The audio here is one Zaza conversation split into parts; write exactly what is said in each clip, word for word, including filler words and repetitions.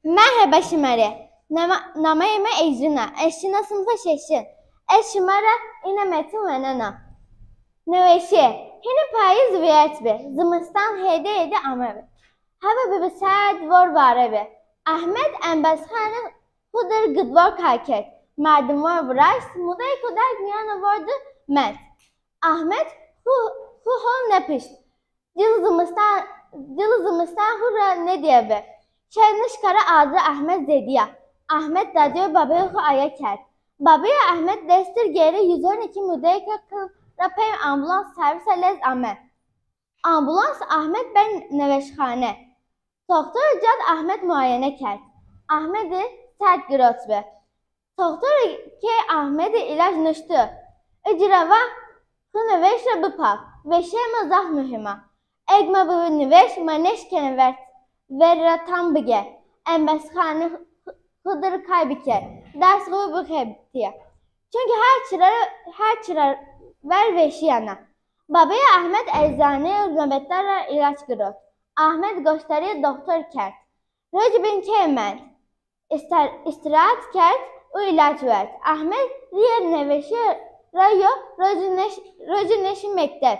Merheba şima rê. Nama, nameyê mi Ecrin a. Ez şina sinfa şeşin. Ez şima ra îna metin wenena. Nêweşîye. Hînî payîz vîyert bi. Zimistan hêdî hêdî ame bi. Hewa bi, bi serd vor vare bi. Ehmed embazxanê xwu dir gidwar kay kerd. Merdimwan viraşt, mudeyêko derg mîyanê war di mend. Ehmed xwu, xwu hol nêpişt. Cil zimistan, cil zimistan xwu ra nêdîye bi. Şer nişka ra adre Ehmed zêdîya. Ehmed dadîyo babeyê xwu aye kerd. Babeyê Ehmed dest dir gêrê yüz on iki mudeyêka kil ra pey ambulans servîsa lez ame. Ambulans Ehmed berd nêweşxane. Toxtor cad Ehmed muayene kerd. Ehmedî serd girot bi. Toxtor key Ehmedî îlac nuştu. Uca ra va, xwu nêweş ra bipaq. Veşîya ma zaf muhîm a. Eg ma bibi nêweş, ma nêşkenê ver, ver ra tam bigê. Embazxanê xwu dir kay bikê. Ders xwu bixebitîya. Çunkî her çi ra, her çi ra ver veşîyena. Babeyê Ehmed eczane û nobetdar ra îlac girot. Ehmed goşdarîyê doxtor kerd. Rocê bin key mend. Îster-, îstîrahat kerd û îlac werd. Ehmed rîyê nêweşîye ra yo, rocî nêş-, rocî nêşî mekteb.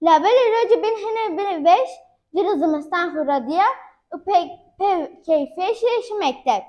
Labelê rocê bin hînê binê weş, cil zimistan xwu ra dîya û pey, pey keyfweşîye şî mekteb.